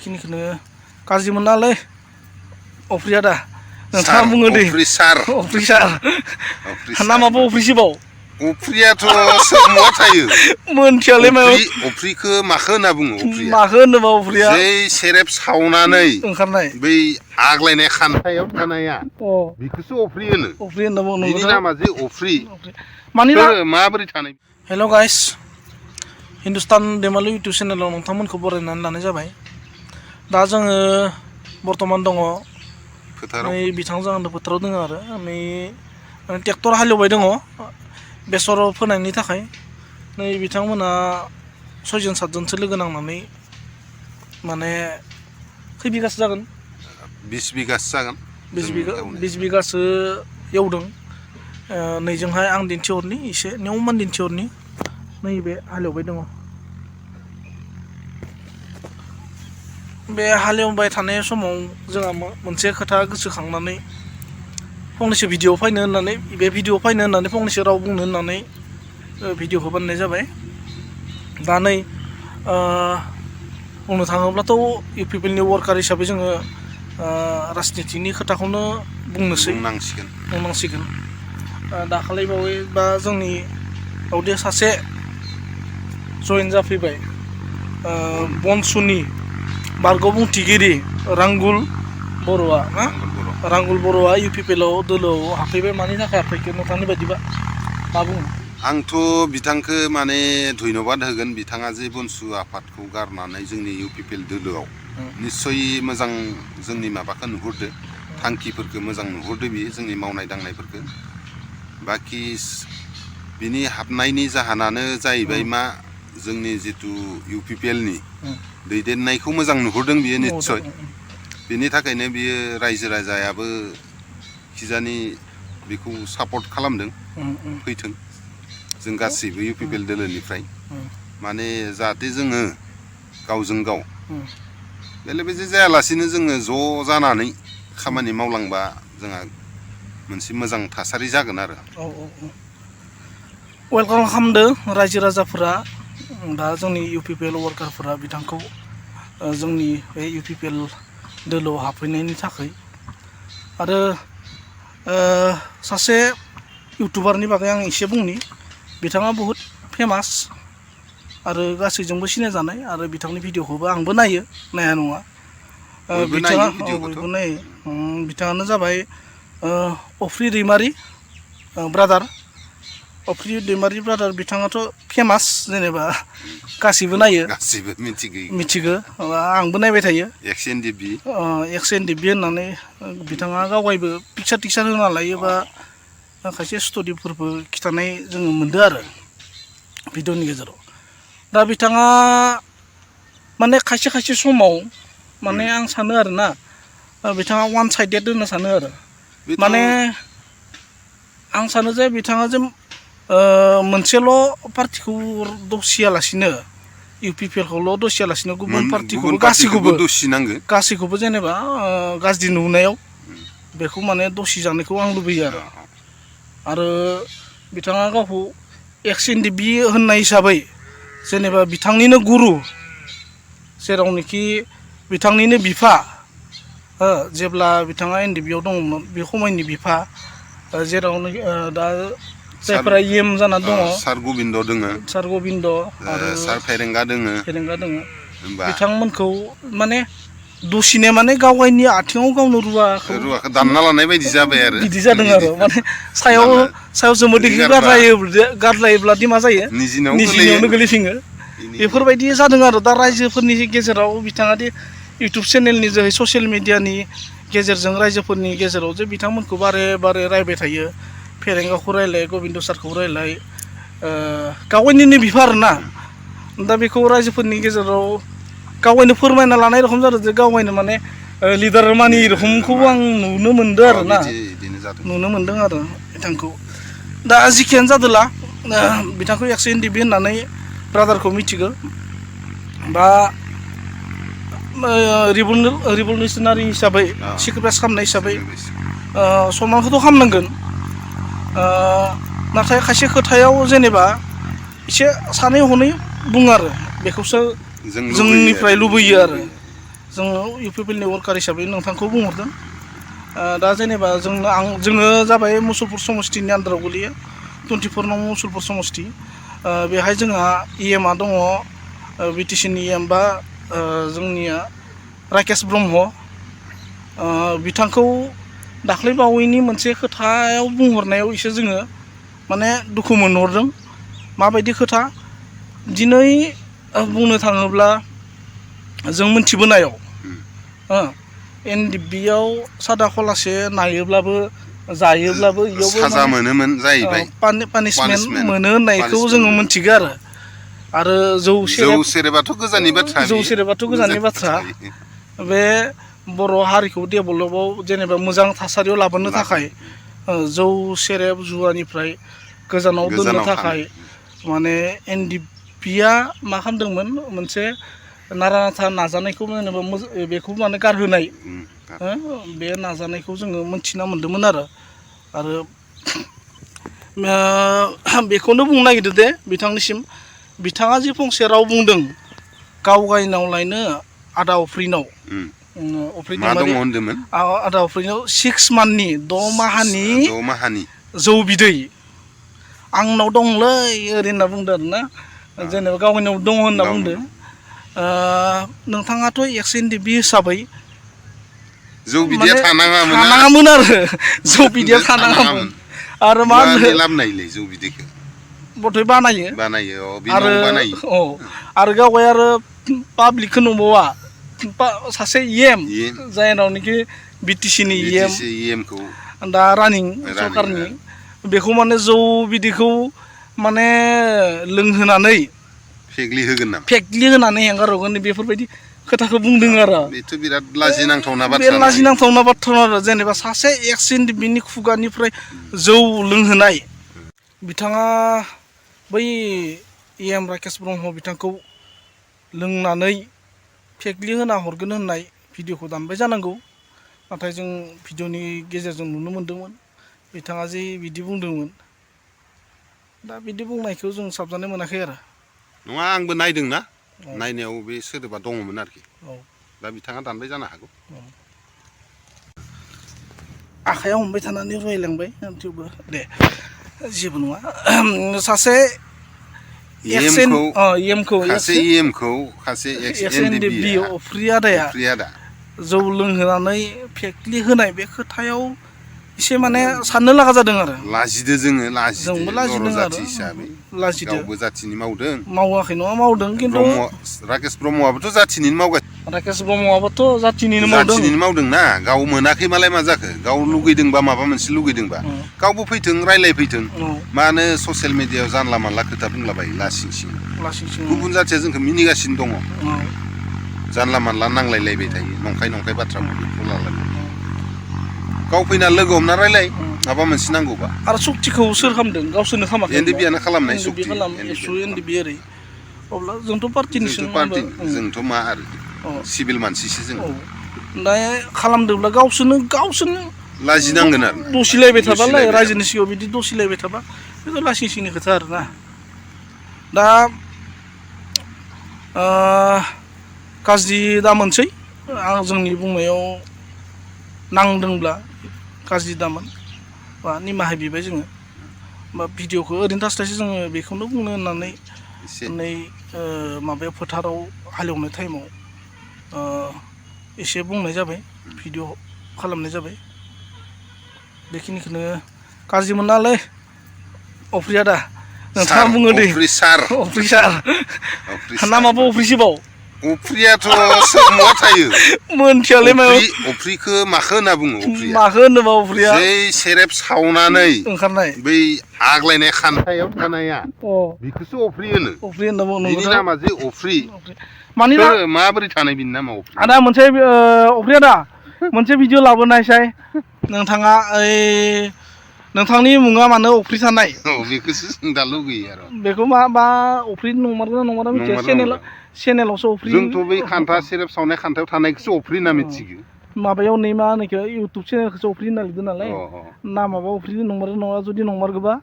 खिनिखौनो गाज्रि मोनालै अफ्रिया दा नोंथाङा बुङो दे अफ्रि सार नामाबो अफ्रिसोबाव अफ्रियाथ' सोरमोआ थायो मोनथियालै मा अफ्रिखौ माखो होनना बुङो अफ्रिया माखो होनोबा अफ्रिया जै सेरेब सावनानै ओंखारनाय बै आग्लायनाय खान्थायाव थानाया बेखौसो अफ्रि होनो बिनि नामा जे अफ्रि मानिना माबोरै थानाय हेल' गाइस हिन्दुस्तान दैमालु इउटुब चेनेलाव नोंथांमोनखौ बरायनानै लानाय जाबाय दा जोङो बर्तमान दङ फोथाराव नै बिथांजों आं फोथाराव दङ आरो नै ट्रेक्टर हालेवबाय दङ बेसर फोनायनि थाखाय नै बिथांमोना 6 जन 7 जनसो लोगो नांनानै माने खै बिगासो जागोन 20 बिगासो जागोन 20 बिगासो एवदों नैजोंहाय आं दिन्थिहरनि एसे नियममान दिन्थिहरनि नैबे हालेवबाय दङ बे हालेवबाय थानाय समाव जोंहा मोनसे खोथा गोसोखांनानै फंनैसो भिडिअ फैनो होननानै बे भिडिअ फैनो होननानै फंनैसो राव बुंनो होननानै भिडिअखौ बानायनाय जाबाय दा नै बुंनो थाङोब्लाथ' UPPL नि वार्कार हिसाबै जोङो राजनितिनि खोथाखौनो बुंनांसिगोन दाखालिबावै बा जोंनि बावदे सासे जयेन जाफैबाय बनसुनि बारग' बुंथिगिरि रांगुल बर'आ रांगुल बर'आ UPPL आव दोलोआव हाबफैबाय मानि थाखाय हाबफैखो नोंथांनि बायदिबा मा बुङो आंथ' बिथांखौ माने धन्यबाद होगोन बिथाङा जे बनसु आफादखौ गारनानै जोंनि UPPL दोलोआव निस्सय मोजां जोंनि माबाखौ नुहुरदो थांखिफोरखौ मोजां नुहुरदो बियो जोंनि मावनाय दांनायफोरखौ बाखि बिनि हाबनायनि जाहोनानो जाहैबाय मा जोंनि जितु UPPL नि दैदेननायखौ मोजां नुहुरदों बियो निस्सय बेनि थाखायनो बियो रायजो राजायाबो खिजानि बेखौ सापर्ट खालामदों फैथों जों गासैबो UPPL दोलोनिफ्राय माने जाहाथे जोङो गावजों गाव बेले बेजे जायालासिनो जोङो ज' जानानै खामानि मावलांबा जोंहा मोनसे मोजां थासारि जागोन आरो वेलकाम खालामदों रायजो राजाफोरा दा जोंनि UPPL वार्कारफोरा बिथांखौ जोंनि बे UPPL दोलोआव हाबफैनायनि थाखाय आरो सासे इउटुबारनि बागै आं एसे बुंनि बिथाङा बहुद फेमास आरो गासैजोंबो सिनायजानाय आरो बिथांनि भिडिअखौबो आंबो नायो नाया नङा बिथाङा बयबो नायो बिथाङानो जाबाय अफ्रि दैमारि ब्रादार अफ्रि दैमारि ब्रादार बिथाङाथ' फेमास जेनेबा गासैबो नायो गासैबो मिथिगो आंबो नायबाय थायो XNDB होननानै बिथाङा गावगायबो पिक्सार टिक्सार होना लायो बा खायसे स्ट'रिफोरबो खिथानाय जोङो मोनदों आरो भिडिअनि गेजेराव दा बिथाङा माने खायसे खायसे समाव माने आं सानो आरोना बिथाङा वान साइडेड होनना सानो आरो माने आं सानो जे बिथाङा जे मोनसेल' पार्टिखौ दसियालासिनो UPPL खौल' दसियालासिनो गुबुन पार्टिखौबो गासैखौबो जेनेबा गाज्रि नुनायाव बेखौ माने दसि जानायखौ आं लुबैयो आरो बिथाङा गावखौ XNDB होननाय हिसाबै जेनेबा बिथांनिनो गुरु जेरावनोखि बिथांनिनो बिफा जेब्ला बिथाङा NDB आव दङमोन बे खमायनि बिफा जेरावनो दा जायफोरा EM जाना दङ सार गबिन्द दोङो आरो सार फेरेंगा दोङो बिथांमोनखौ माने दसिने माने गावगायनि आथिङाव गावनो रुवाखौ दानना लानाय बायदि जाबाय आरो बिदि जादों आरो माने सायाव जोमोदैखौ गारलायोब्लादि मा जायो निजिनियावनो गोलैफिङो बेफोरबायदि जादों आरो दा रायजोफोरनि गेजेराव बिथाङा दि इउटुब चेनेलनि जोहै ससियेल मिडियानि गेजेरजों रायजोफोरनि गेजेराव जे बिथांमोनखौ बारे बारे रायबाय थायो फेरेंगाखौ रायलाय गबिन्द सारखौ रायलाय गावगायनिनो बिफा आरोना दा बेखौ रायजोफोरनि गेजेराव गावगायनो फोरमायना लानाय रखम जादों जे गावगायनो माने लिडार मानि रखमखौबो आं नुनो मोनदों आरोना आरो बिथांखौ दा जिखियानो जादोला बिथांखौ XNDB होननानै ब्रादारखौ मिथिगौ बा रिभलिउसनारि हिसाबै सेक्रिफाइस खालामनाय हिसाबै सनमानखौथ' खालामनांगोन नाथाय खायसे खोथायाव जेनेबा एसे सानै हनै बुङो आरो बेखौसो जोंनिफ्राय लुबैयो आरो जोङो UPPL नि वर्कार हिसाबै नोंथांखौ बुंहरदों दा जेनेबा जोङो जाबाय मुसलपुर समस्तिनि आन्दाराव गोलैयो 24 नं मुसलपुर समस्ति बेहाय जोंहा EM आ दङ BTC नि EM बा जोंनिया राकेश ब्रह्म बिथांखौ दाख्लै बावैनि मोनसे खोथायाव बुंहरनायाव एसे जोङो माने दुखु मोनहरदों माबायदि खोथा दिनै बुंनो थाङोब्ला जों मिथिबोनायाव NDB आव सादा खलासे नायोब्लाबो जायोब्लाबो इयावबो साजा मोनोमोन जाहैबाय पानिशमेन्ट मोनो होननायखौ जोङो मिथिगो आरो जौ सेरेबाथ' गोजाननि बाथ्रा जौ सेरेबाथ' गोजाननि बाथ्रा बे बर' हारिखौ डेभेलपआव जेनेबा मोजां थासारियाव लाबोनो थाखाय जौ सेरेब जुवानिफ्राय गोजानाव दोननो थाखाय माने NDB आ मा खालामदोंमोन मोनसे नारा नाथा नाजानायखौ जेनेबा बेखौ माने गारहोनाय बे नाजानायखौ जोङो मोनथिना मोन्दोंमोन आरो बेखौनो बुंनो नागिरदों दे बिथांनिसिम बिथाङा जि फंसे राव बुंदों गाव गायनावलायनो आदा अफ्रिनाव आदा अफ्रिनाव 6 मान्थनि 6 माहानि जौ बिदै आंनाव दंलै ओरै होनना बुंदों आरोना जेनेबा गावनियाव दङ होनना बुंदों नोंथाङाथ' NDB हिसाबै जौ बिदैया थानाङामोन आरो जौ बिदैया थानाङामोन आरो मा होनो लाबनायलै जौ बिदैखौ बथै बानायो आरो गावगाय आरो पाब्लिकखौ नुबावा सासे EM जायनावनोखि BTC नि EM खौ दा रानिं सरकारनि बेखौ माने जौ बिदैखौ माने लोंहोनानै फेग्लिहोनानै हेंगारहरगोन बेफोरबायदि खोथाखौ बुंदों आरो बेथ' बिराद लाजिनांथावना बाथ्रा आरो जेनेबा सासे NDB नि खुगानिफ्राय जौ लोंहोनाय बिथाङा बै EM राकेश ब्रह्म बिथांखौ लोंनानै फेग्लिहोना हरगोन होननाय भिडिअखौ दानबाय जानांगौ नाथाय जों भिडिअनि गेजेरजों नुनो मोन्दोंमोन बिथाङा जे बिदि बुंदोंमोन दा बिदि बुंनायखौ जों साबजानाय मोनाखै आरो नङा आंबो नायदोंना नायनायाव बे सोदोबा दङमोन आरोखि दा बिथाङा दानबाय जानो हागौ आखायाव हमबाय थानानै रुवायलांबाय थेवबो दे जेबो नङा सासे NDB अफ्रि आदाया जौ लोंहोनानै फेग्लिहोनाय बे खोथायाव एसे माने साननो लागा जादों आरो लाजिदो जोंबो लाजिदों जाथि हिसाबै गावबो जाथिनि मावाखै नङा मावदों खिन्थु राकेश ब्रह्मआबोथ' जाथिनिनो मावगासिनो राकेश ब्रह्मआबोथ' जाथिनिनो मावदोंना गाव मोनाखै मालाय मा जाखो गाव लुगैदोंबा माबा मोनसे लुगैदोंबा गावबो फैथों रायलायफैथों मानो ससियेल मिडियायाव जानला मानला खोथा बुंलाबायो लासिं सिं गुबुन जाथिया जोंखौ मिनिगासिनो दङ जानला मानला नांलायलायबाय थायो नंखाय बाथ्राफोरखौ लालायो गाव फैना लोगो हमना रायलाय माबा मोनसे नांगौबा आरो सक्तिखौ सोर खालामदों गावसोरनो खालामाखै NDB आनो खालामनाय NDB ओरै अब्ला जोंथ' पार्टिनिसो जोंथ' मा आरो सिभिल मानसिसो जों दा खालामदोंब्ला गावसोरनो लाजिनांगोन आरो दसिलायबाय थाबालाय रायजोनि सिगाङाव बिदि दसिलायबाय थाबा बेथ' लासिं सिंनि खोथा आरोना दा गाज्रि दा मोनसै आं जोंनि बुंनायाव नांदोंब्ला गाज्रि दामोन बा निमाहा बिबाय जोङो बा भिडिअखौ ओरैनो थास्लायसो जोङो बेखौनो बुंनो होननानै माबायाव फोथाराव हालेवनाय टाइमाव एसे बुंनाय जाबाय भिडिअ खालामनाय जाबाय बेखिनिखौनो गाज्रि मोनालै अफ्रि आदा नोंथाङा बुङो दे अफ्रि सार नामाबो अफ्रिसोबाव अफ्रियाथ' सोर महा थायो मोनथियालै अफ्रिखौ माखो होनना बुङो माखो होनोबा अफ्रिया जै सेरेब सावनानै ओंखारनाय बै आग्लायनाय खान्थायाव थानाया बेखौसो अफ्रि होनो बिनि नामा जे अफ्रि माबोरै थानाय बिनि नामा अफ्रि आदा मोनसे अफ्रि आदा मोनसे भिडिअ लाबोनायसाय नोंथाङा नोंथांनि मुङा मानो अफ्रि थानाय बेखौसो जों दा लुगैयो आरो बेखौ मा अफ्रि नंमारगोना नंमारा मिथिया चेनेलावसो अफ्रि जोंथ' बै खान्था सेरेब सावनाय खान्थायाव थानायखौसो अफ्रि होनना मिथिगौ माबायाव नै मा होनोखो इउटुब चेनेलखौसो अफ्रि होनना लिरदों नालाय नामाबा अफ्रि नंमारगौ नङा जुदि नंमारगौबा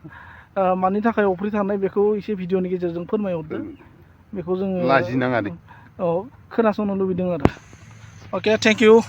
मानि थाखाय अफ्रि थानाय बेखौ एसे भिडिअनि गेजेरजों फोरमायहरदो बेखौ जोङो लाजिनाङा दे खोनासंनो लुबैदों आरो अके थेंक इउ